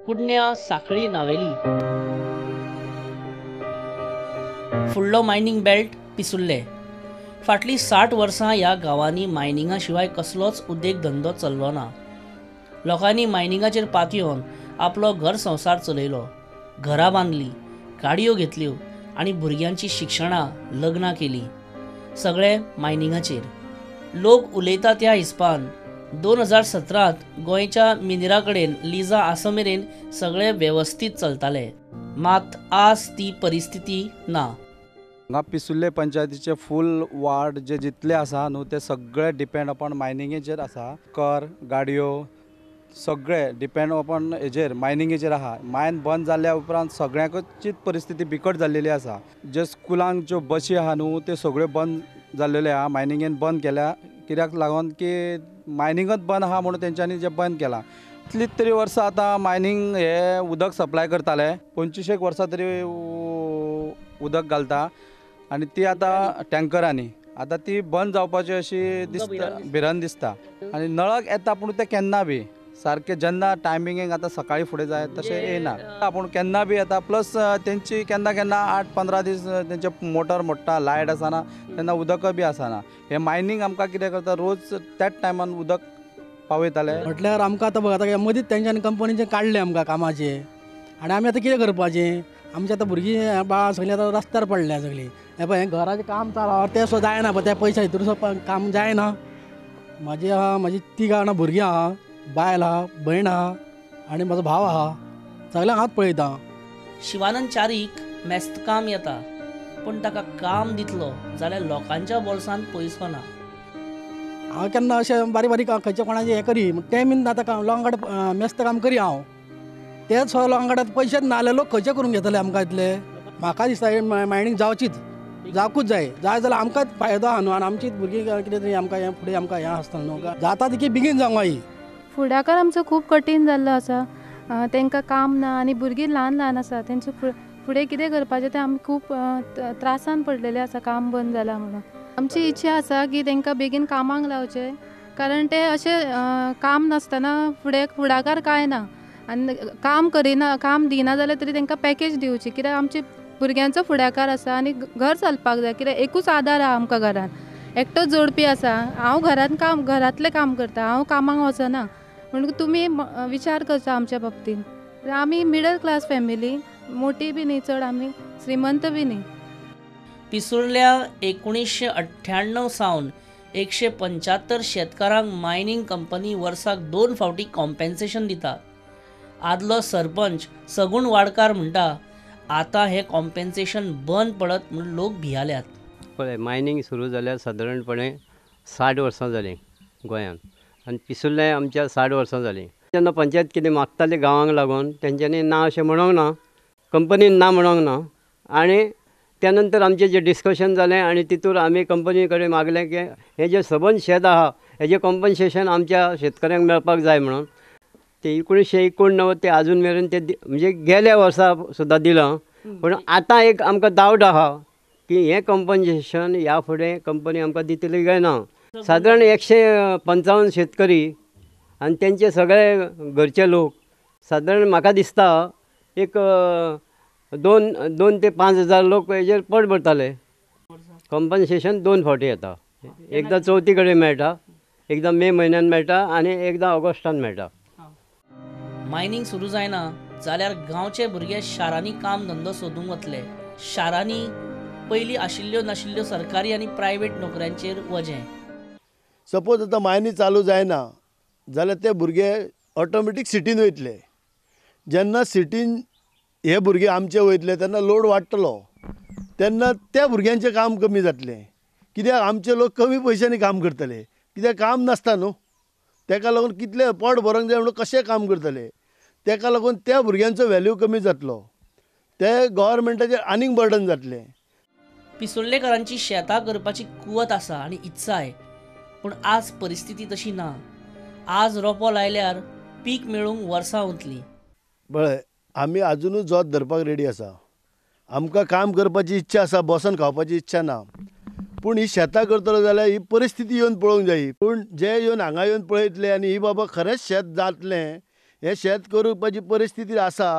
कुडण्या साखळी नावेली. फुडलो मायनींग बेल्ट पिसुल्ले. फाटलीं 60 वर्सां ह्या गांवांनी मायनिंगा शिवाय कसलोच उद्देग धंदो चल्लो ना. लोकांनी मायनिंगाचेर पातयेवन आपलो घर संवसार चलयलो, घरां बांदली, गाडयो घेतल्यो आनी भुरग्यांची शिक्षणां, लग्नां केलीं, सगळें मायनिंगाचेर. लोक उलयता त्या हिसपान 2017 गोंयच्या मिनेरा कडेन लिजा आसा मेरेन सगळें वेवस्थीत चलतालें, मात आज ती परिस्थिती ना. हांगा पिसुर्ले पंचायतीचे फूल वार्ड जे जितले आसा न्हू ते सगळे डिपेंड अपॉन मायनिंगेचेर आसा. कर, गाडयो सगळे डिपेंड अपॉन हेजेर, मायनिंगेचेर आहा. मायन बंद जाल्या उपरांत सगळ्यांकूच परिस्थिती बिकट जाल्लेली आसा. जे स्कुलांक ज्यो बशी आहा न्हू त्यो सगळ्यो बंद जाल्लेल्यो आहा, मायनिंगेन बंद केल्या. कित्याक लागून की मायनिंगच बंद आहा म्हणून तेंच्यांनी जें बंद केलां. इतलीं तरी वर्सां आतां मायनींग हे उदक सप्लाय करताले, 25 वर्सां तरी उदक घालता आनी ती आतां टँकरांनी आतां ती बंद जावपाची अशी दिसता, भिरांत दिसता. आनी नळक येता पूण तें केन्ना बी सारकें जेन्ना टायमिंगेक आतां सकाळीं फुडें जाय तशें येयना, पूण केन्ना बी येता. प्लस तेंची केन्ना केन्ना 8-15 दीस तेंचे मोटर मोडटा, लायट आसना तेन्ना उदकय बी आसना. हें मायनींग आमकां कितें करता, रोज त्याच टायमान उदक पावयताले. म्हटल्यार आमकां आतां बघ आतां मदींच तेंच्यांनी कंपनीचें काडलें आमकां कामाचें, आनी आमी आतां कितें करपाचें? आमचीं आतां भुरगीं बाळां सगळीं आतां रस्त्यार पडल्या सगळीं. हें पळय हें घराचें काम चालू तें सुद्दां जायना, पळय त्या पयशा भितर सुद्दां काम जायना. म्हाजी आहा, म्हाजी 3 जाणां भुरगीं आहा, बायल आहा, भयण आहा आनी म्हजो भाव आहा, सगळ्यांक हांव पळयता. शिवानंद चारीक मेस्तकाम येता, पूण ताका काम दितलो जाल्यार लोकांच्या बोल्सांत पयसो ना. हांव केन्ना अशें बारीक बारीक खंयच्या कोणाचें हें करी, तें बीन आतां लोकां कडेन मेस्त काम करी हांव, तेच लोकां कडेन पयशेच ना जाल्यार लोक खंयचे करून घेतले आमकां इतले. म्हाका दिसता मायनींग जावचीच, जावकूच जाय. जाय जाल्यार आमकांच फायदो आहा न्हू, आनी आमचीच भुरगीं कितें तरी आमकां हें फुडें आमकां हें आसता न्हू, जाता तितकी बेगीन जावंक जाय. फुडाकार आमचो खूब कठीण जाल्लो आसा. तांकां काम ना आनी भुरगीं ल्हान ल्हान आसा, तेंचे फुडें कितें करपाचें तें आमी खूब त्रासान पडलेले आसा, काम बंद जालां म्हणून. आमची इच्छा आसा की तांकां बेगीन कामाक लावचें, कारण ते अशें काम नासतना फुडें फुडाकार कांय ना, आनी काम करिना, काम दिना जाल्यार तरी तांकां पॅकेज दिवची, कित्याक आमची भुरग्यांचो फुडाकार आसा आनी घर चलपाक जाय. कित्याक एकूच आदार आहा आमकां घरान, एकटोच जोडपी आसा. हांव घरांत काम, घरांतलें काम करता, हांव कामाक वचना, म्हणून तुमी विचार करचो आमच्या बाबतीन. आमी मिडल क्लास फॅमिली, मोटी बी न्ही चड, आमी श्रीमंत बी न्ही. पिसुर्ल्या 1998 सावन 175 शेतकारांक मायनींग कंपनी वर्साक 2 फावटी कॉम्पेन्सेशन दिता. आदलो सरपंच सगुण वाडकार म्हणटा, आतां हें कॉम्पेन्सेशन बंद पडत म्हूण लोक भियाल्यात. पळय, मायनींग सुरू जाल्यार सादारणपणे 60 वर्सां जालीं गोंयांत, आनी पिसुर्ले आमच्या 60 वर्सां जालीं. जेन्ना पंचायत कितें मागताली गांवांक लागून, तेंच्यांनी ना अशें म्हणूंक ना, कंपनीन ना म्हणूंक ना. आनी त्या नंतर आमचें जें डिस्कशन जालें आनी तितूर आमी कंपनी कडेन मागलें की हें जें सबंद शेत आहा हेजें कॉम्पन्सेशन आमच्या शेतकऱ्यांक मेळपाक जाय म्हणून. ते 1989 ते आजून मेरेन ते म्हणजे गेल्या वर्सा सुद्दां दिलां, पूण आतां एक आमकां डावट आहा की हें कॉम्पन्सेशन ह्या फुडें कंपनी आमकां दितली काय ना. सादारण 155 शेतकरी आनी तेंचे सगळे घरचे लोक, सादारण म्हाका दिसता एक 2 ते 5 हजार लोक हेजेर पोट भरताले. कॉम्पन्सेशन 2 फावटी येता, एकदां चवथी कडेन मेळटा, एकदां मे म्हयन्यान मेळटा आनी एकदां ऑगस्टान मेळटा. मायनींग सुरू जायना जाल्यार गांवचे भुरगे शारांनी काम धंदो सोदूंक वतले. शारांनी पयलीं आशिल्ल्यो नाशिल्ल्यो सरकारी आनी प्रायवेट नोकऱ्यांचेर वजें. सपोज आतां मायनी चालू जायना जाल्यार ते भुरगे ऑटोमॅटीक सिटीन वयतले. जेन्ना सिटीन हे भुरगे आमचे वयतले तेन्ना लोड वाडटलो, तेन्ना त्या भुरग्यांचें काम कमी जातलें. कित्याक आमचे लोक कमी पयशांनी काम करतले, कित्याक काम नासता न्हू, तेका लागून कितले पोट भरोंक जाय म्हणून कशें काम करतले, तेका लागून त्या भुरग्यांचो व्हॅल्यू कमी जातलो, ते गव्हर्मेंटाचेर आनीक बर्डन जातलें. पिसुर्लेकारांची शेतां करपाची कुवत आसा आनी इत्साय, पूण आज परिस्थिती तशी ना. आज रोपो लायल्यार पीक मेळूंक वर्सां वतलीं. पळय, आमी आजुनूय जोत धरपाक रेडी आसा, आमकां काम करपाची इच्छा आसा, बसून खावपाची इच्छा ना. पूण ही शेतां करतलो जाल्यार ही परिस्थिती येवन पळोवंक जाय. पूण जे येवन हांगा येवन पळयतले आनी ही बाबा खरेंच शेत जातलें हें शेत करपाची परिस्थिती आसा.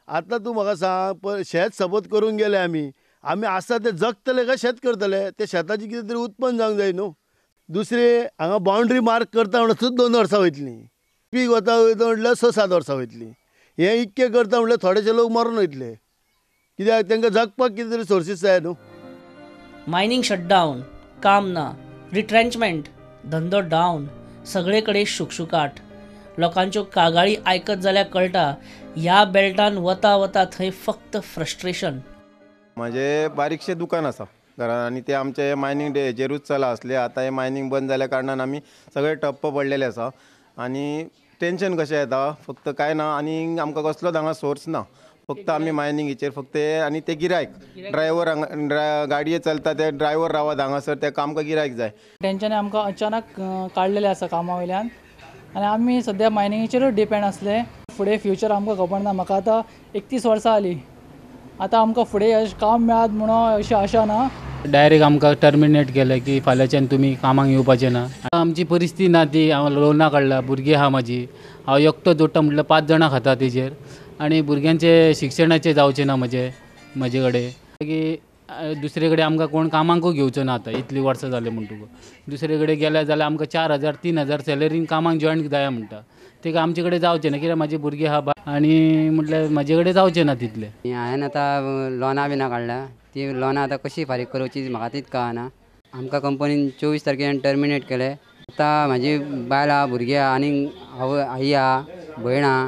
आतां तूं म्हाका सांग, शेत सपोज करूंक गेले आमी, आमी आसा ते जगतले काय शेत करतले? ते शेताचें कितें तरी उत्पन्न जावंक जाय न्हू. दुसरें हांगा बाउंड्री मार्क करता म्हणल्यार सुद्दां 2 वर्सां वयतलीं, पीक वता वयता म्हटल्यार 6-7 वर्सां वयतलीं. हें इतकें करता म्हटल्यार थोडेशे लोक मरून वयतले, कित्याक तांकां जगपाक कितें तरी सोर्सीस जाय न्हू. मायनींग शटडावन, काम ना, रिट्रेंचमेंट, धंदो डावन, सगळे कडेन शुकशुकाट. लोकांच्यो कागाळी आयकत जाल्यार कळटा ह्या बेल्टान वता वता थंय फक्त फ्रस्ट्रेशन. म्हजें बारीकशें दुकान आसा घरान आनी ते आमचे मायनींग हेजेरूच चला आसले. आतां हें मायनींग बंद जाल्या कारणान आमी सगळे ठप्प पडलेले आसा आनी टेंशन कशें येता फक्त कांय ना. आनी आमकां कसलोच हांगा सोर्स ना, फक्त आमी मायनिंगेचेर फक्त आनी ते गिरायक ड्रायव्हर हांगा गाडये चलता ते ड्रायव्हर रावत हांगासर तेका आमकां गिरायक जाय. तेंच्यांनी आमकां अचानक काडलेलें आसा कामा वयल्यान आनी आमी सद्या मायनिंगेचेरूच डिपेंड आसले. फुडें फ्युचर आमकां खबर ना. म्हाका आतां 31 वर्सां जालीं, आतां आमकां फुडें अशें काम मेळत म्हणून अशी आशा ना. डायरेक्ट आमकां टर्मिनेट केलें की फाल्यांच्यान तुमी कामाक येवपाचें ना. आमची परिस्थिती ना ती, हांव लोनां काडला, भुरगीं आहा म्हाजी, हांव एकटो जोडटा म्हटल्यार 5 जाणां खाता तेजेर आनी भुरग्यांचे शिक्षणाचें जावचें ना म्हजे कडेन. मागीर दुसरे कडेन आमकां कोण कामाकूय घेवचो ना आतां, इतलीं वर्सां जालीं म्हणटकूच. दुसरे कडेन गेल्या जाल्यार आमकां 4000 3000 सॅलरीन कामाक जॉयन जाया म्हणटा, तेका आमचे कडेन जावचें ना कित्याक म्हाजी भुरगीं आहा आनी म्हटल्यार म्हाजे कडेन जावचें ना तितलें. हांवें आतां लोनां बिनां काडल्या, ती लोनां आतां कशी फारीक करची म्हाका तीच कळना. आमकां कंपनीन 24 तारखेन टर्मिनेट केलें. आतां म्हाजी बायल आहा, भुरगीं आहा आनी आवय आई आहा, भयण आहा,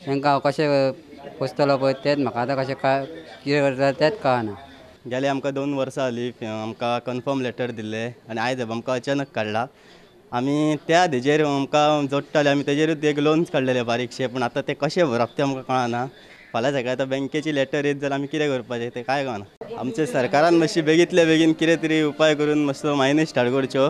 तांकां हांव कशें पोसतलो पळय तेंच म्हाका आतां कशें कितें करता तेंच कळना. गेले आमकां 2 वर्सां जालीं आमकां कन्फर्म लेटर दिल्लें आनी आयज आमकां अचानक काडला. आमी त्या हेजेर आमकां जोडटाले, आमी तेजेरूच एक लोन काडलेले बारीकशें, पूण आतां तें कशें भरप तें आमकां कळना. फाल्यां सकाळीं आतां बँकेची लेटर येत जाल्यार आमी कितें करपाचें तें कांय कळना. आमच्या सरकारान मातशी बेगींतल्या बेगीन कितें तरी उपाय करून मातसो मायनी स्टार्ट करच्यो.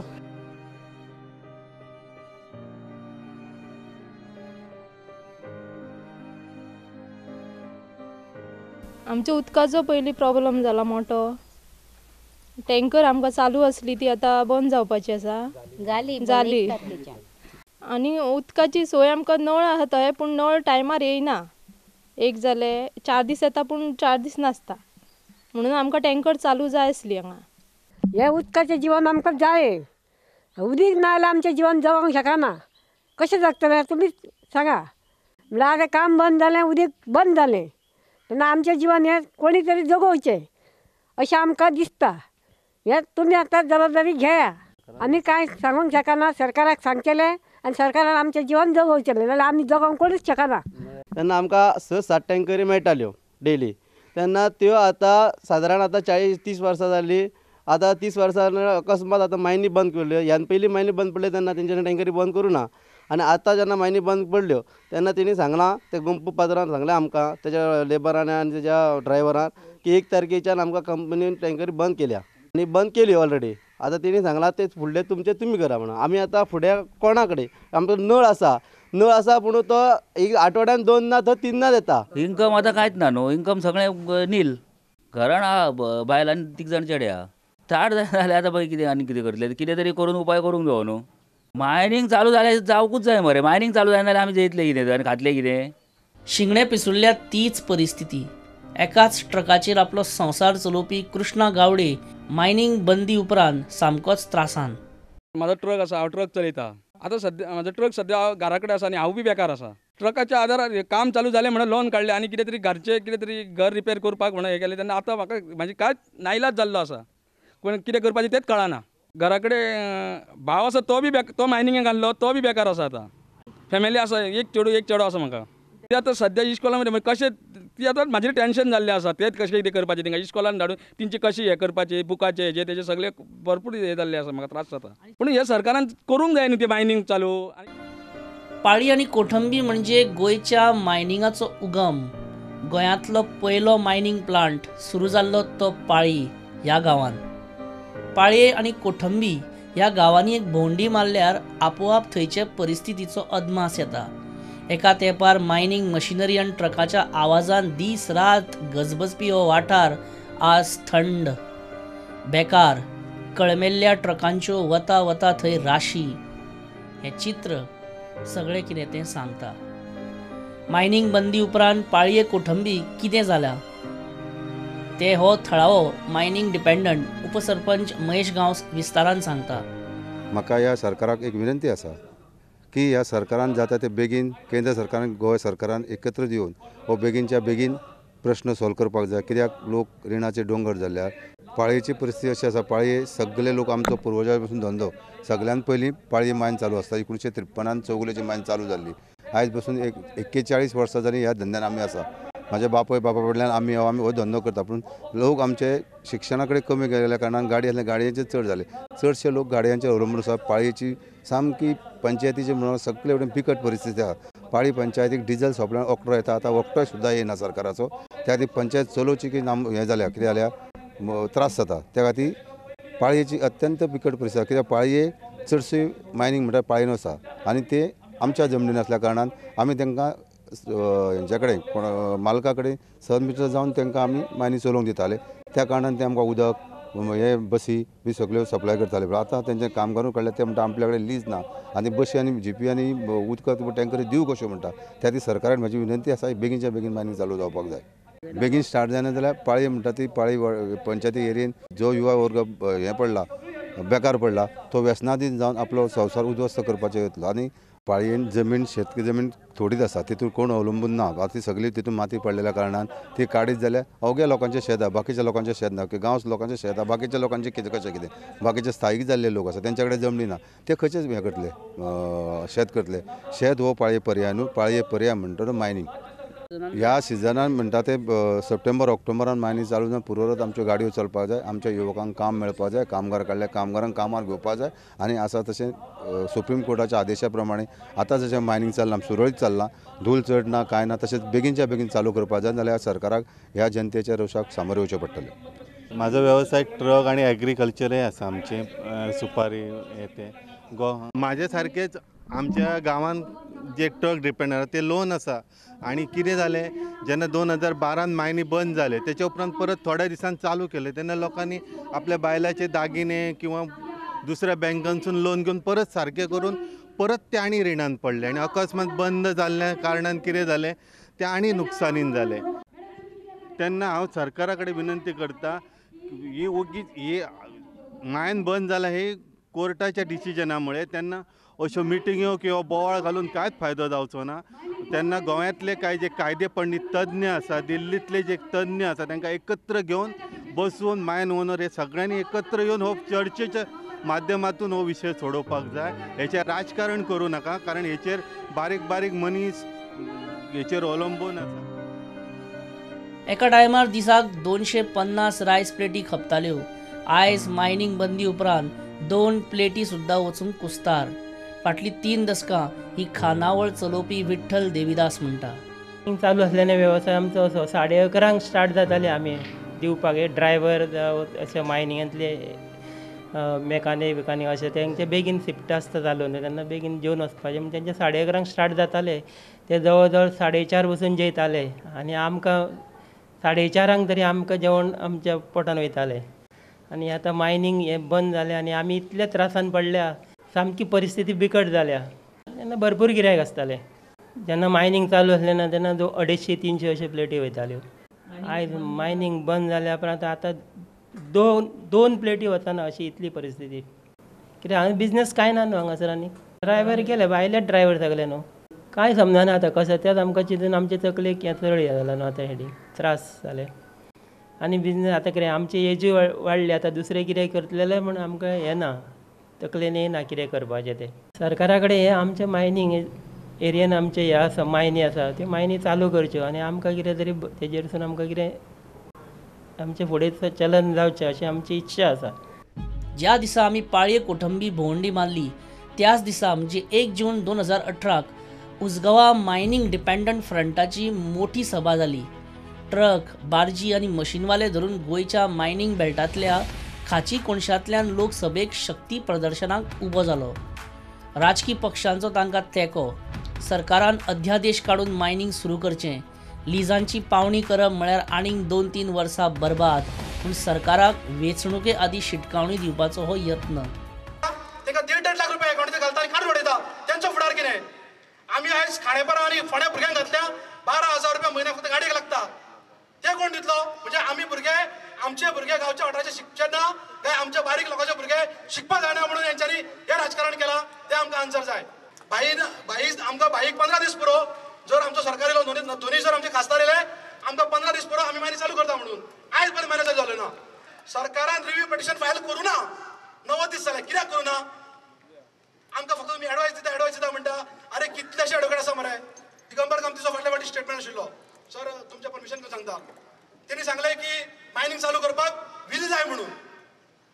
आमच्या उदकाचो पयलीं प्रॉब्लम जाला मोठो. टँकर आमकां चालू आसली ती आतां बंद जावपाची आसा, जाली. आनी उदकाची सोय आमकां नळ आसा थंय, पूण नळ टायमार येयना. एक जालें 4 दीस येता पूण 4 दीस नासता, म्हणून आमकां टँकर चालू जाय आसली हांगा. हें उदकाचें जिवन आमकां जाय, उदीक ना जाल्यार आमचें जिवन जगोंक शकना. कशें जगतलें तुमी सांगा. म्हणल्यार आतां काम बंद जालें, उदीक बंद जालें, तेन्ना आमचें जिवन हें कोणी तरी जगोवचें अशें आमकां दिसता. हें तुमी आतां जबाबदारी घेया. आमी कांय सांगूंक शकना, सरकाराक सांगचेलें आनी सरकारान आमचें जिवन जगोवचेलें, नाजाल्यार आमी जगोवंक कोणूच शकना. तेन्ना आमकां 6-7 टँकरी मेळटाल्यो डेली, तेन्ना त्यो आतां सादारण आतां 40-30 वर्सां जालीं. आतां 30 वर्सां अकस्मात आतां मायनी बंद केल्यो. ह्यान पयलीं मायनी बंद पडल्यो तेन्ना तेंच्यांनी टँकरी बंद करूं ना, आनी आतां जेन्ना मायनी बंद पडल्यो तेन्ना तेणी सांगलां, ते गोमपू पात्रान सांगलें आमकां तेज्या लेबरान आनी तेज्या ड्रायव्हरान की 1 तारखेच्यान आमकां कंपनीन टँकरी बंद केल्या आनी बंद केली ऑलरेडी. आतां तेणी सांगलां ते फुडलें तुमचें तुमी करा म्हणून. आमी आतां फुडें कोणा कडेन, आमचो नळ आसा, नळ आसा पूण तो एक आठवड्यान 2 ना तो 3 ना येता. इन्कम आतां कांयच ना न्हू, इन्कम सगळें नील. घरान आहा बायल आनी 3 जाण चेडे आहा, 8 जाण जाल्यार आतां पळय कितें आनी कितें करतले, कितें तरी करून उपाय करूंक जावो न्हू. मायनींग चालू जाल्यार जावकूच जाय मरे, मायनींग चालू जायना जाल्यार आमी जेयतले कितें आनी खातले कितें. शिंगणे पिसुल्ल्या तीच परिस्थिती. एकाच ट्रकाचेर आपलो संवसार चलोवपी कृष्णा गावडे मायनींग बंदी उपरांत सामकोच त्रासान. म्हाजो ट्रक आसा, हांव ट्रक चलयता. आतां सद्या म्हाजो ट्रक सद्या घरा कडेन आसा आनी हांव बी बेकार आसा. ट्रकाच्या आदारार काम चालू जालें म्हणून लोन काडलें आनी कितें तरी घरचें कितें तरी घर रिपेर करपाक म्हणून हें केलें, तेन्ना आतां म्हाका म्हाजी कांयच नायलाज जाल्लो आसा. पूण कितें करपाचें तेंच कळना. घरा कडेन भाव आसा तो बी तो मायनिंगेक घाल्लो, तो बी बेकार आसा. आतां फॅमिली आसा, एक चेडूं एक चेडो आसा म्हाका. ते आतां सद्या इश्कोला मध्ये कशें ती आतां म्हाजें टेंशन जाल्लें आसा, तेच कशें कितें करपाचें, तिंगा इश्कोलान धाडून तेंचे कशें हें करपाचें, बुकाचें हेजें तेजें सगळें भरपूर हें जाल्लें आसा, म्हाका त्रास जाता. पूण हें सरकारान करूंक जाय न्हू तें मायनींग चालू. पाळी आनी कोठंबी म्हणजे गोंयच्या मायनिंगाचो उगम. गोंयांतलो पयलो मायनींग प्लांट सुरू जाल्लो तो पाळी ह्या गांवान. पाळये आनी कोठंबी ह्या गांवांनी एक भोंवडी मारल्यार आपोआप थंयचे परिस्थितीचो अदमास येता. एका तेंपार मायनींग मशिनरी आनी ट्रकाच्या आवाजान दीस रात गजबजपी हो वाठार आज थंड, बेकार, कळमेल्ल्या ट्रकांच्यो वता वता थंय राशी. हें चित्र सगळें कितें तें सांगता. मायनींग बंदी उपरांत पाळये कोठंबी कितें जाल्या ते हो थळावो मायनींग डिपेंडंट उपसरपंच महेश गांवस विस्तारान सांगता. म्हाका ह्या सरकाराक एक विनंती आसा की ह्या सरकारान जाता ते बेगीन केंद्र सरकारान गोंय सरकारान एकत्र येवन हो बेगीनच्या बेगीन प्रश्न सॉल्व करपाक जाय. कित्याक लोक रिणाचे दोंगर जाल्यार पाळयेची परिस्थिती अशी आसा, पाळये सगळे लोक आमचो पुर्वजा पसून धंदो सगळ्यान पयलीं पाळये मायन चालू आसता. 1953 चौगुलेची मायन चालू जाल्ली, आयज पसून 41 वर्सां जालीं ह्या धंद्यान आमी आसा. म्हाज्या बापूय बापा कडल्यान आमी हो धंदो करता, पूण लोक आमचे शिक्षणा कडेन कमी गेल्ल्या कारणान गाडी आसल्या गाडयांचे चड जाले, चडशे लोक गाडयांचेर अवलंबून आसा. पाळयेची सामकी पंचायतीची म्हणून सगळे वटेन बिकट परिस्थिती आसा. पाळी पंचायतीक डिजल सोंपल्यान ऑक्टो येता, आतां ऑक्टोय सुद्दां येना सरकाराचो. त्या खातीर पंचायत चलोवची की ना हें जाल्या कितें जाल्या त्रास जाता. त्या खातीर पाळयेची अत्यंत बिकट परिस्थिती आसा, कित्याक पाळये चडशी मायनींग म्हणल्यार पाळयेन आसा आनी ते आमच्या जमनीन आसल्या कारणान आमी तांकां हेंच्या कडेन कोण मालका कडेन सबमिटर जावन तांकां आमी मायनी चलोवंक दिताले. त्या कारणान ते आमकां उदक हे बसी बी सगळ्यो सप्लाय करताले. पूण आतां तेंचें कामगारूय काडले, ते म्हणटा आपल्या कडेन लीज ना आनी बशी आनी जिपी आनी उदक टँकरी दिवं कश्यो म्हणटा. त्या खातीर सरकारान म्हजी विनंती आसा बेगीनच्या बेगीन मायनींग चालू जावपाक जाय. बेगीन स्टार्ट जायना जाल्यार पाळी म्हणटा ती पाळी पंचायती एरियेन जो युवा वर्ग हें पडला बेकार पडला तो व्यसनाधीन जावन आपलो संवसार उद्ध्वस्त करपाचो येतलो. आनी पाळयेन जमीन शेतकी जमीन थोडीच आसा, तितून कोण अवलंबून ना. आतां सगळी तितून माती पडलेल्या कारणान ती काडीत जाल्यार अवघ्या लोकांचें शेत आसा, बाकीच्या लोकांचें शेत ना. गांवस लोकांचें शेत आसा, बाकीच्या लोकांचें कितें कशें कितें बाकीचे स्थायीक जाल्ले लोक आसा तेंच्या कडेन जमनी ना, ते खंयचेच हें करतले शेत करतले. शेत हो पाळये पर्याय न्हू, पाळये पर्याय म्हणटा तो मायनींग. ह्या सिजनान म्हणटा ते सप्टेंबर ऑक्टोबरान मायनींग चालू जावन पुरोरत आमच्यो गाडयो चलपाक जाय, आमच्या युवकांक काम मेळपाक जाय, कामगार काडले कामगारांक कामार घेवपाक जाय. आनी आसा तशें सुप्रीम कोर्टाच्या आदेशा प्रमाणे आतां जशें मायनींग चल्लां सुरळीत चल्लां, धूल चड ना कांय ना, तशेंच बेगीनच्या बेगीन चालू करपाक जाय, जाल्यार सरकाराक ह्या जनतेच्या रोशाक सामोरें वचचें पडटलें. म्हाजो वेवसाय ट्रक आनी एग्रीकल्चरय आसा आमचें, सुपारी हें तें. म्हाजे सारकेच आमच्या गांवांत जे ट्रक डिपेंड आसा ते लोन आसा. आनी कितें जालें जेन्ना 2012 मायनी बंद जाले तेच्या उपरांत परत थोड्या दिसान चालू केले तेन्ना लोकांनी आपल्या बायलाचे दागिने किंवा दुसऱ्या बँकांसून लोन घेवन परत सारकें करून परत ते आनी रिणान पडले आनी अकस्मात बंद जाल्ल्या कारणान कितें जालें ते आनी नुकसानीन जालें. तेन्ना हांव सरकारा कडेन विनंती करता ही ओगीच ही मायन बंद जाला ही कोर्टाच्या डिसिजना मुळे तेन्ना अश्यो मिटिंग्यो किंवा बोवाळ घालून कांयच फायदो जावचो ना. तेन्ना गोंयांतले कांय जे कायदे पंडीत तज्ञ आसा, दिल्लींतले जे तज्ञ आसा तांकां एकत्र घेवन बसून मायन ओनर हे सगळ्यांनी एकत्र येवन हो चर्चेच्या माध्यमातून हो विशय सोडोवपाक जाय. हेचेर राजकारण करूं नाका, कारण हेचेर बारीक बारीक मनीस हेचेर अवलंबून आसा. एका टायमार दिसाक 250 रायस प्लेटी खपताल्यो, आयज मायनींग बंदी उपरांत 2 प्लेटी सुद्दां वचूंक कुस्तार. फाटली 3 दसकां ही खानावळ चलोवपी विठ्ठल देवीदास म्हणटा. चालू आसल्याने वेवसाय आमचो असो 11:30 स्टार्ट जाताले आमी दिवपाक, हे ड्रायव्हर जावं अशे मायनिंगांतले मेकानीक बिकानीक अशें तेंचे बेगीन शिफ्ट आसता चालू न्हू, तेन्ना बेगीन जेवन वचपाचें म्हण तेंचे 11:30 स्टार्ट जाताले, ते जवळ जवळ 4:30 बसून जेयताले आनी आमकां 4:30 तरी आमकां जेवण आमच्या पोटान वयतालें. आनी आतां मायनींग हें बंद जालें आनी आमी इतल्या त्रासान पडल्या, सामकी परिस्थिती बिकट जाल्या. तेन्ना भरपूर गिरायक आसतालें, जेन्ना मायनींग चालू आसलें ना तेन्ना 250-300 अशे प्लेटी वयताल्यो. आयज मायनींग बंद जाल्या उपरांत आतां दोन प्लेटी वचना अशी इतली परिस्थिती. कित्याक हांगा बिजनेस कांय ना न्हू हांगासर, आनी ड्रायव्हर गेले भायले ड्रायव्हर सगळे न्हू, कांय समजना आतां कशें तेंच आमकां चिंतून आमचे तकलेक हें चड हें जालां न्हू आतां हेडी त्रास जाले. आनी बिजनेस आतां कितें आमची एजूय वाडली, आतां दुसरें कितें करतले जाल्यार म्हण आमकां हें ना, तकलेन येना कितें करपाचें तें. सरकारा कडेन हें आमचें मायनींग एरियेन आमचें हें आसा मायनी आसा त्यो मायनी चालू करच्यो आनी आमकां कितें तरी तेजेरसून आमकां कितें आमचें फुडें चलन जावचें अशी आमची इच्छा आसा. ज्या दिसा आमी पाळये कोठंबी भोंवडी मारली त्याच दिसा म्हणजे 1 जून 2018 उसगांवा मायनींग डिपेंडंट फ्रंटाची मोठी सभा जाली. ट्रक, बार्जी आनी मशीनवाले धरून गोंयच्या मायनींग बेल्टांतल्या खाची कोनशांतल्यान लोक सभेक शक्ती प्रदर्शनाक उबो जालो. राजकी पक्षांचो तांकां तेंको, सरकारान अध्यादेश काडून मायनींग सुरू करचें, लिजांची पावणी करप म्हळ्यार आनीक 2-3 वर्सां बरबाद, पूण सरकाराक वेंचणुके आदीं शिटकावणी दिवपाचो हो यत्न. ताका 1.5-1.5 लाख रुपया अकाउंटाचेर घालता आनी काडून उडयता, तेंचो फुडार कितें? आमी आयज खांडेपारा आनी फोंड्या भुरग्यांक घातल्या 12,000 रुपया म्हयन्याक फक्त गाडयेक लागता, ते कोण दितलो? म्हणजे आमी भुरगे, आमचे भुरगे गांवच्या वाठाराचे शिकचे ना काय आमच्या बारीक लोकांचे भुरगे शिकपाक जायना म्हणून हेंच्यांनी हें राजकारण केलां? तें आमकां आन्सर जाय. भाई भाई आमकां भाईक 15 दीस पुरो, जर आमचो सरकार येयलो दोनूय जर आमचे खासदार येयले आमकां 15 दीस पुरो आमी मागीर चालू करता म्हणून, आयज पर्यंत मागीर चालू जालें ना. सरकारान रिव्यू पिटिशन फायल करूं ना, 90 दीस जाले, कित्याक करूं ना? आमकां फक्त तुमी एडवायस दिता एडवायस दिता म्हणटा. अरे कितलेशे एडवोकेट आसा मरे. दिगंबर कामतीचो फाटल्या फावटी स्टेटमेंट आशिल्लो, सर तुमच्या परमिशन घेवन सांगता, तेणी सांगलें की मायनींग चालू करपाक वीज जाय म्हणून.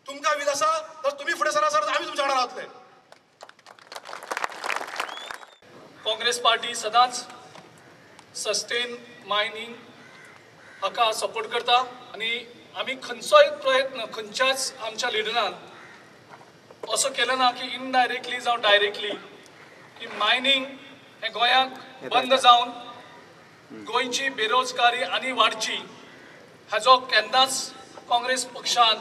तुमकां वीज आसा तर तुमी फुडें सरा सर, आमी तुमच्या वांगडा रावतले. काँग्रेस पार्टी सदांच सस्टेन मायनींग हाका सपोर्ट करता आनी आमी खंयचोय प्रयत्न खंयच्याच आमच्या लिडरान असो केलो ना की इनडायरेक्टली जावं डायरेक्टली की मायनींग हें गोंयांक बंद जावन गोंयची बेरोजगारी आनी वाडची हाजो केन्नाच काँग्रेस पक्षान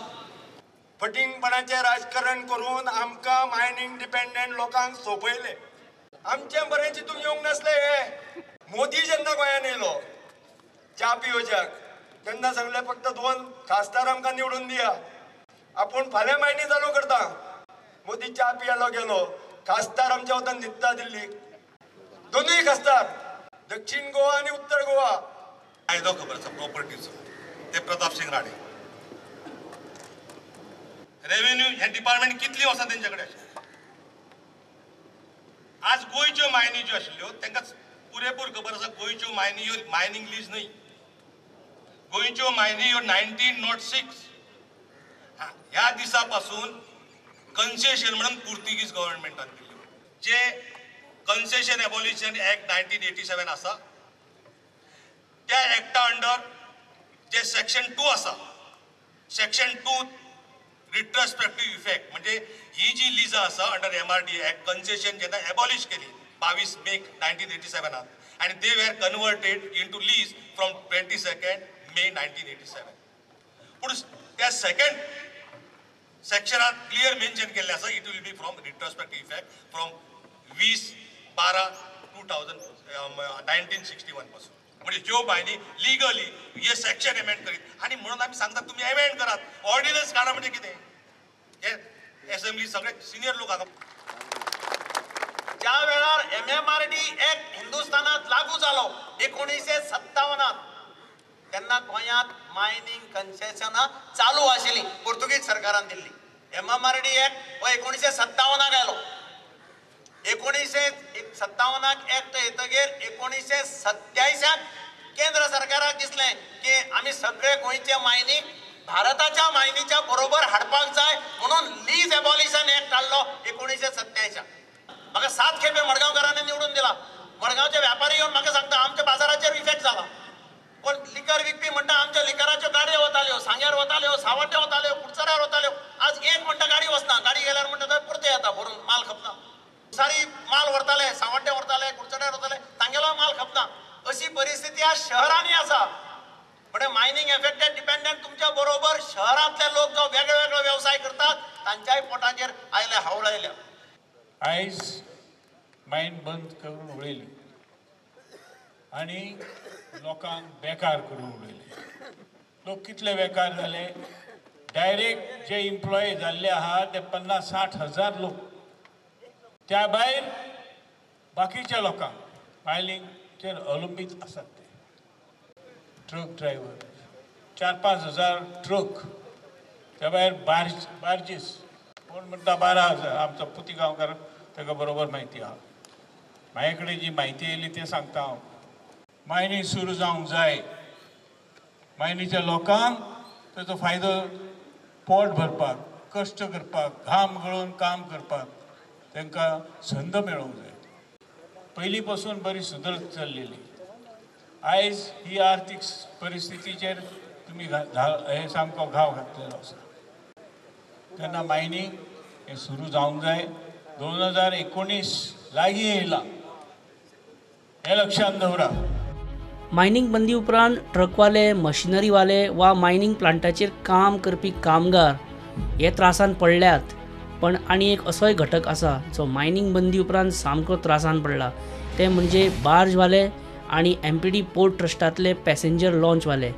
फटींगपणाचें राजकारण करून आमकां मायनींग डिपेंडंट लोकांक सोंपयले. आमचें बरें चिंतूंक येवंक नासलें हें. मोदी जेन्ना गोंयांत येयलो च्या पियोवच्याक तेन्ना सांगलें फक्त 2 खासदार आमकां निवडून दिया, आपूण फाल्यां मायनी चालू करता. मोदी च्या पियालो गेलो, खासदार आमच्या वतान न्हिदता दिल्लीक, दोनूय खासदार दक्षिण गोवा आनी उत्तर गोवा. कायदो खबर आसा प्रॉपर्टीचो, ते प्रताप सिंग राणे. रेव्हेन्यू हे डिपार्टमेंट कितली वर्सां तेंच्या कडेन आशिल्लें. आज गोंयच्यो मायनी ज्यो आशिल्ल्यो तांकां पुरेपूर खबर आसा गोंयच्यो मायनी ह्यो मायनींग लीज न्हय. गोंयच्यो मायनी ह्यो 1906 ह्या दिसा पासून कन्सेशन म्हणून पुर्तुगीज गव्हर्नमेंटान दिल्ल्यो. जे कन्सेशन एबॉलिशन एक्ट 1987 आसा त्या एक्टा अंडर जे सेक्शन 2 आसा, सेक्शन 2 रिट्रोस्पेक्टीव इफेक्ट म्हणजे ही जी लिजां आसा अंडर MRD act concession जेन्ना एबॉलिश केली 22 मे 1987 आनी they were converted into lease from 22 May 1987. पूण त्या सेकंड सेक्शनात क्लियर मेन्शन केल्लें आसा it will be from retrospective effect from 20/12/1961 पासून. म्हणजे ज्यो मायनी लिगली हे सेक्शन एमेंड करीत आनी म्हणून आमी सांगतात तुमी एमेंड करात, ऑर्डिनन्स काडा. म्हणजे कितें हे एसेंब्ली सगळे सिनियर लोक हांगा. ज्या वेळार MMRD act हिंदुस्थानात लागू जालो 1957 तेन्ना गोंयांत मायनींग कन्सेशनां चालू आशिल्लीं पुर्तुगीज सरकारान दिल्ली. MMRD act हो 1957 आयलो. 1957 एक्ट येतगीर 1987 केंद्र सरकाराक दिसलें की आमी सगळे गोंयचे मायनी भारताच्या मायनीच्या बरोबर हाडपाक जाय म्हणून लीज एबॉलिशन एक्ट हाडलो 1987. म्हाका 7 खेपे मडगांवकारांनी निवडून दिला. मडगांवचे व्यापारी येवन म्हाका सांगता आमच्या बाजाराचेर इफेक्ट जाला. कोण लिकर विकपी म्हणटा आमच्या लिकराच्यो गाडयो वताल्यो, सांग्यार वताल्यो, सावड्डे वताल्यो, कुडचड्यार वताल्यो, आज एक म्हणटा गाडी वचना, गाडी गेल्यार म्हणटा थंय परते येता भरून माल खपना. सारी माल व्हरताले, सावड्डे व्हरताले, कुडचड्यार वताले, तांगेलो माल खपना. अशी परिस्थिती आज शहरांनी आसा. म्हणजे मायनींग एफेक्टेड डिपेंडंट तुमच्या बरोबर शहरांतले लोक जो वेगळे वेगळे वेवसाय करतात तांच्याय पोटाचेर आयले हावळ आयल्या. आयज मायन बंद करून उडयली आनी लोकांक बेकार करून उडयले. लोक कितले बेकार जाले, डायरेक्ट जे एम्प्लॉय जाल्ले आहा ते 50-60 हजार लोक, त्या भायर बाकीच्या लोकांक मायनिंगचेर अवलंबीत आसात ते ट्रक ड्रायव्हर 4-5 हजार ट्रक, त्या भायर बार्जीस कोण म्हणटा 12,000. आमचो पुती गांवकार ताका बरोबर म्हायती आहा, म्हाजे कडेन जी म्हायती येयली तें सांगता हांव. मायनी सुरू जावंक जाय, मायनीच्या लोकांक ताचो फायदो पोट भरपाक, कश्ट करपाक, घाम गळोवन काम करपाक तांकां संद मेळोंक जाय. पयलीं पासून बरी सुदरत चल्लेली, आयज ही आर्थीक परिस्थितीचेर तुमी हे सामको घाव घातलेलो आसा. तेन्ना मायनींग हें सुरू जावंक जाय. 2019 लागीं येयलां हें लक्षांत दवरा. मायनींग बंदी उपरांत ट्रकवाले, मशिनरीवाले वा मायनींग प्लांटाचेर काम करपी कामगार हे त्रासान पडल्यात. पण आनी एक असोय घटक आसा जो मायनींग बंदी उपरांत सामको त्रासान पडला. ते म्हणजे बार्जवाले आनी एमपीडी पोर्ट ट्रस्टांतले पॅसेंजर लॉन्चवाले.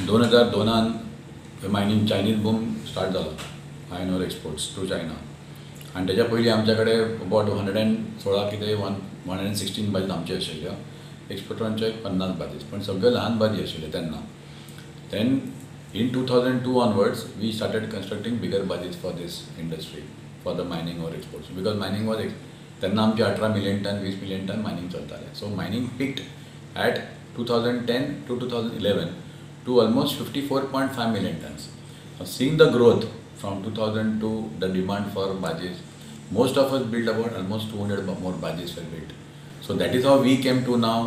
2002 मायनींग चायनीज बूम स्टार्ट जालो, iron ore exports to China. आनी तेज्या पयलीं आमच्या कडेन अबावट 116 कितें 116 बाजीस आमच्यो आशिल्ल्यो, एक्सपोर्टरांच्यो एक 50 बाजीस, पण सगळ्यो ल्हान बाजी आशिल्ल्यो तेन्ना. Then in 2002 onwards we started constructing bigger barges for this industry, for the mining ore exports, because mining was तेन्ना आमचे 18 million ton 20 million ton mining चलतालें. So mining peaked at 2010 to 2011 to almost 54.5 million tons. Seeing the growth from 2002, the demand for barges, most of us built about almost 200 more barges were built. So that is how we came to now.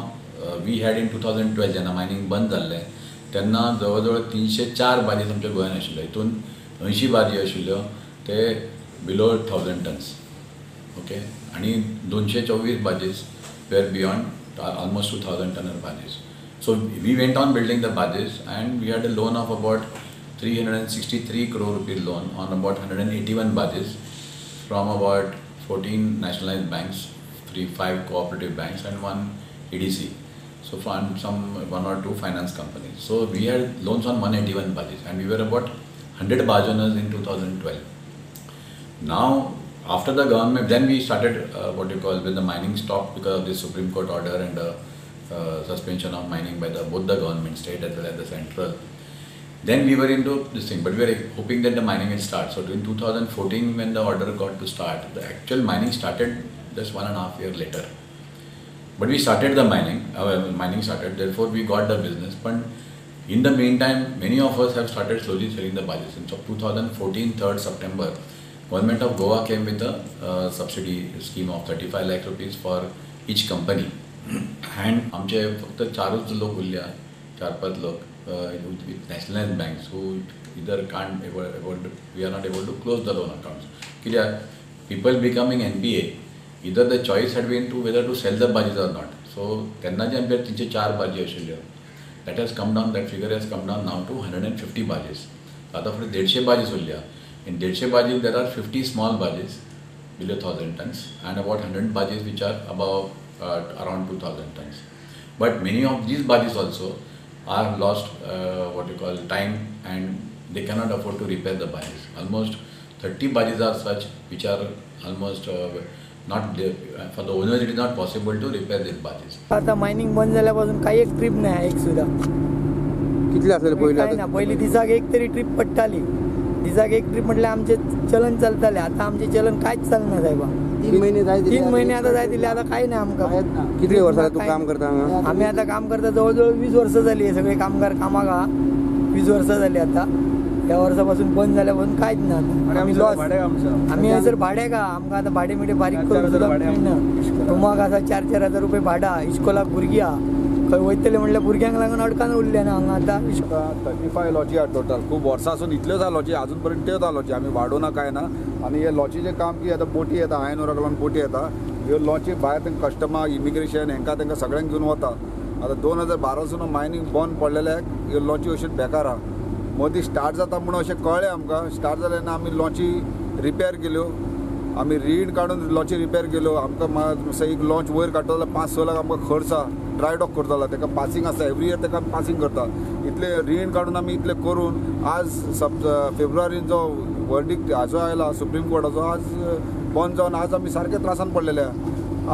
We had in 2012 जेन्ना mining बंद जाल्लें तेन्ना जवळ जवळ 304 बार्जीस आमच्या गोंयांत आशिल्ल्यो. हितून 80 बार्जी आशिल्ल्यो ते बिलो 1000 टन्स, ओके, आनी 224 barges were beyond almost 2000 tonner barges. So we went on building the barges and we had a loan of about 363 crore rupees loan on about 181 barges from about 14 nationalized banks, 5 cooperative banks and 1 EDC. So from some 1 or 2 finance companies. So we had loans on 181 barges and we were about 100 barge owners in 2012. Now after the government, then we started what you call, when the mining stopped because of the Supreme Court order and the suspension of mining by the both the government, state as well as the central. Then we were into this thing, but we were hoping that the mining will start. So in 2014, when the order got to start, the actual mining started just 1.5 years later. But we started the mining, mining started, therefore we got the business. But in the meantime, many of us have started slowly selling the barges. So 2014, 3rd September, Government of Goa came with a subsidy scheme of 35 lakh rupees for each company. And आमचे फक्त 4 लोक उरल्या, 4-5 लोक with nationalized banks who either can't able to, we are not able to close the loan accounts. कित्याक people becoming NPA, either the choice had been to whether to sell the barges or not. So तेन्ना जे आमचे 304 बार्जी आशिल्ल्यो, that has come down, that figure has come down now to 150 barges. आतां फक्त 150 बार्जीस उरल्या. In 150 barges there are 50 small barges below 1000 tons and about 100 barges which are above around 2000 tons. But many of these barges also are lost what you call time, and they cannot afford to repair the barges. Almost 30 barges are such which are almost not there, for the owners it is not possible to repair these barges. आता mining बंद जाल्यापासून काही एक trip नाही, एक सुद्धा. कितले आसले पयलीं? काय ना, पयलीं दिसाक एक तरी ट्रिप पडटाली. दिसाक एक ट्रिप म्हटल्यार आमचें चलन चलतालें. आतां आमचें चलन कांयच चलना सायबा. 3 महिने जायत, 3 महिने आतां जायत इल्ले, आतां कांय ना आमकां. कितले वर्सां तूं काम करता हांगा? आमी आतां काम करता जवळ जवळ 20 वर्सां जाली. सगळे कामगार कामाक आहा, 20 वर्सां जाली. आतां ह्या वर्सा पासून बंद जाल्या पासून कांयच ना. आमी लॉस. आमी हयसर भाड्याक आहा, आमकां आतां भाडें मिडें फारीक करूंक सुद्दां मेळना. रुमाक आसा 4-4 हजार रुपये भाडां, इश्कोलाक भुरगीं आहा, खंय वयतले म्हणल्यार भुरग्यांक लागून अडकान उरलें ना हांगा आतां. 35 लॉची आहा टोटल. खूब वर्सां इतल्योच आहा लॉची, अजून पर्यंत त्योच आहा लॉची, आमी वाडोवना काय ना. आनी हे लॉचीचें काम की आतां बोटी येता, आयन ओराक लागून बोटी येता, ह्यो लॉची भायर तांकां कस्टमर, इमिग्रेशन हेंकां तांकां सगळ्यांक घेवन वता. आतां 2012 मायनींग बंद पडलेल्याक ह्यो लॉची अश्यो बेकार आहा. मदीं स्टार्ट जाता म्हणून अशें कळ्ळें आमकां. स्टार्ट जालें तेन्ना आमी लॉची रिपेर केल्यो, आमी रीण काडून लॉची रिपेर केल्यो. आमकां एक लॉन्च वयर काडटलो जाल्यार 5-6 लाख आमकां खर्च आहा. ड्राय डॉक करतलो ताका पासिंग आसता, एवरी इयर ताका पासिंग करता. इतले रीण काडून आमी इतलें करून आज फेब्रुवारीन जो वर्डिक्ट हाजो आयला सुप्रीम कोर्टाचो, आज बंद जावन आज आमी सारके त्रासान पडलेले आहा.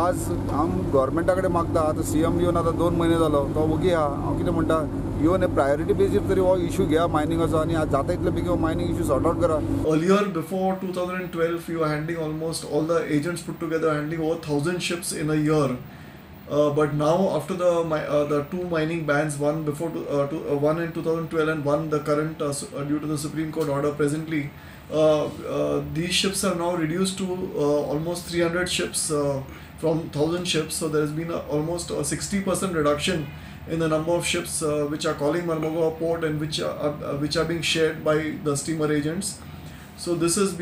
आज हांव गोवोरमेंटा कडेन मागता, आतां सीएम येवन आतां 2 म्हयने जालो, तो वोगी आहा. हांव कितें म्हणटा, येवन प्रायोरिटी बेजीर तरी हो इशू घेया मायनिंगाचो आनी आज जाता इतले बेगीन हो मायनिंग इशू सॉर्ट आवट करा. Earlier, before 2012, we were handling almost all the agents put together handling over 1000 ships in a year. But now, after the 2 mining bans, one before one in 2012 and one the current due to the Supreme Court order presently, these ships are now reduced to almost 300 ships from 1000 ships. So there has been almost a 60% reduction in the number of ships which are calling Marmugao port and which are being shared by the steamer agents. So this has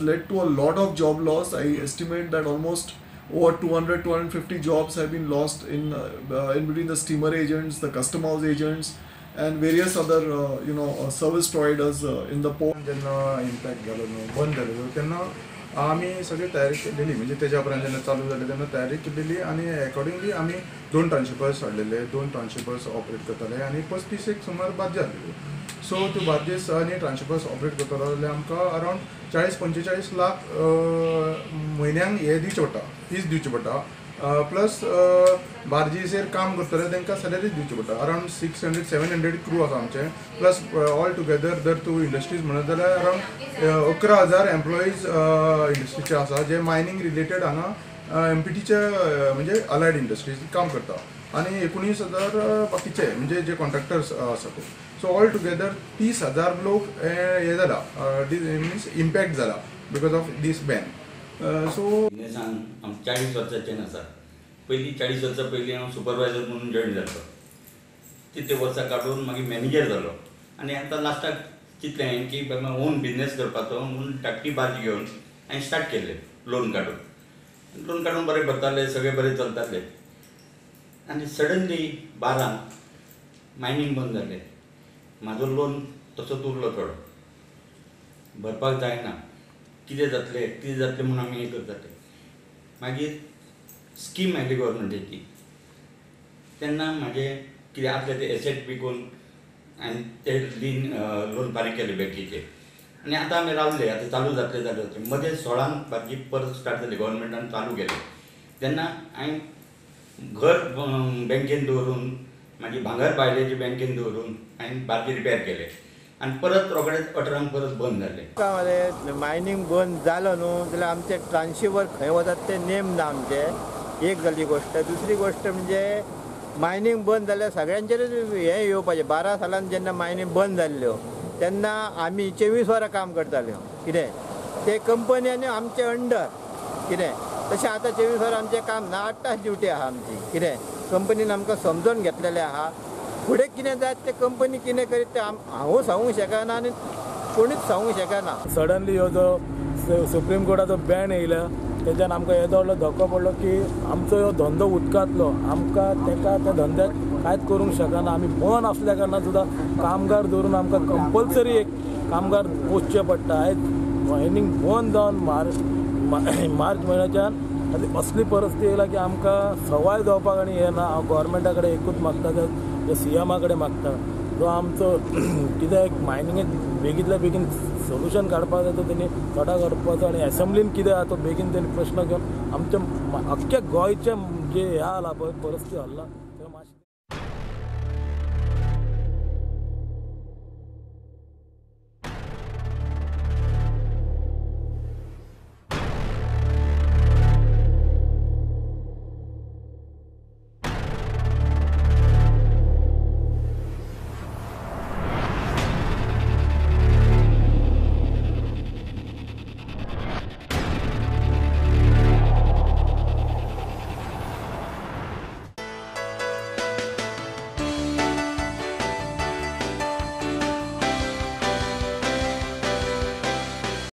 led to a lot of job loss. I estimate that almost over 200-250 jobs have been lost in between the steamer agents, the custom house agents, and various other service providers in the port. जेन्ना impact जालो न्हू, बंद जालें तेन्ना आमी सगळी तयारी केलेली, म्हणजे तेज्या उपरांत जेन्ना चालू जालें तेन्ना तयारी केलेली आनी एकॉर्डिंगली आमी 2 ट्रान्शिपर्स हाडलेले, 2 ट्रान्शिपर्स ऑपरेट करताले आनी 35 एक सुमार बार्जी आहलेल्यो. सो त्यो बार्जीस आनी ट्रान्शिपर्स ऑपरेट करतलो जाल्यार आमकां अरावंड 40-45 लाख म्हयन्यांक हे दिवचे पडटा, फीज दिवची पडटा. प्लस बार्जीचेर काम करतले तांकां सॅलरीज दिवची पडटा. अरावंड 600-700 क्रू आसा आमचे. प्लस ऑल टुगेदर जर तूं इंडस्ट्रीज म्हणत जाल्यार अरावंड 11,000 एम्प्लॉईज इंडस्ट्रीचे आसा जे मायनींग रिलेटेड हांगा एमपीटीचे म्हणजे अलायड इंडस्ट्रीज काम करता आनी 19,000 बाकीचे म्हणजे जे कॉन्ट्रॅक्टर्स आसा ते. सो ऑल टुगेदर 30,000 लोक हे जाला, मिन्स इम्पॅक्ट जाला because of these ban. So बिजनेसान हांव 40 वर्सांचें आसा. पयलीं 40 वर्सां पयलीं हांव सुपरवायजर म्हणून जॉयन जाल्लो, तितले वर्सां काडून मागीर मॅनेजर जालो आनी आतां लास्टाक चिंतलें हांवें की बाबा ओन बिजनेस करपाचो म्हणून धाकटी बार्ज घेवन हांवें स्टार्ट केलें लोन काडून. लोन काडून बरें भरताले, सगळें बरें चलतालें आनी सडनली 12 मायनींग बंद जालें. म्हाजो लोन तसोच उरलो, थोडो भरपाक जायना, कितें जातलें कितें जातलें म्हणून आमी हें करताले. मागीर स्कीम आयली गव्हर्मेंटाची, तेन्ना म्हाजें कितें आसलें तें एसेट विकून आनी ते लीन लोन फारीक केलें बँकेचेर आनी आतां आमी रावले. आतां चालू जातलें चालू जातलें. मदें 16 बार्जी परत स्टार्ट जाली, गव्हर्मेंटान चालू केलें. तेन्ना हांवें घर बँकेन दवरून, म्हाजी भांगर बायलेची बँकेन दवरून हांवें बार्जी रिपेर केले आनी परत रोखडेच 18 परत बंद जाले. मायनींग बंद जालो न्हू जाल्यार आमचे ट्रान्शिपर खंय वतात ते नेम ना आमचे, एक जाली गोश्ट. दुसरी गोश्ट म्हणजे मायनींग बंद जाल्यार सगळ्यांचेरूच हें येवपाचें. 12 सालान जेन्ना मायनींग बंद जाल्ल्यो तेन्ना आमी 24 वरां काम करताल्यो कितें ते कंपनी आनी आमचे अंडर कितें. तशें आतां 24 वरां आमचें काम ना, 8 तास ड्युटी आहा आमची कितें. कंपनीन आमकां समजून घेतलेलें आहा. फुडें कितें जायत तें कंपनी कितें करीत तें हांवूं सांगूंक शकना आनी कोणीच सांगूंक शकना. सडनली हो जो सुप्रीम कोर्टाचो बॅन येयला तेच्यान आमकां येदो व्हडलो धक्को पडलो की आमचो हो धंदो उदकांतलो, आमकां तेका त्या धंद्याक कांयच करूंक शकना. आमी बंद आसल्या कारणान सुद्दां कामगार दवरून आमकां कंपल्सरी एक कामगार पोसचे पडटा. आयज मायनींग बंद जावन मार्च म्हयन्याच्यान आतां असली परिस्थिती येयला की आमकां सवाय जावपाक आनी हें ना. हांव गोवोरमेंटा कडेन एकूच मागता, त्या सीएमा कडेन मागता, जो आमचो कितें मायनिंगेक बेगींतल्या बेगीन सोल्युशन काडपाक जाय तो तेणी थोडा काडपाचो आनी एसेंब्लीन कितें आहा तो बेगीन तेणी प्रश्न घेवन आमच्या अख्ख्या गोंयचें जे हें आला पळय परिस्थिती हल्ला.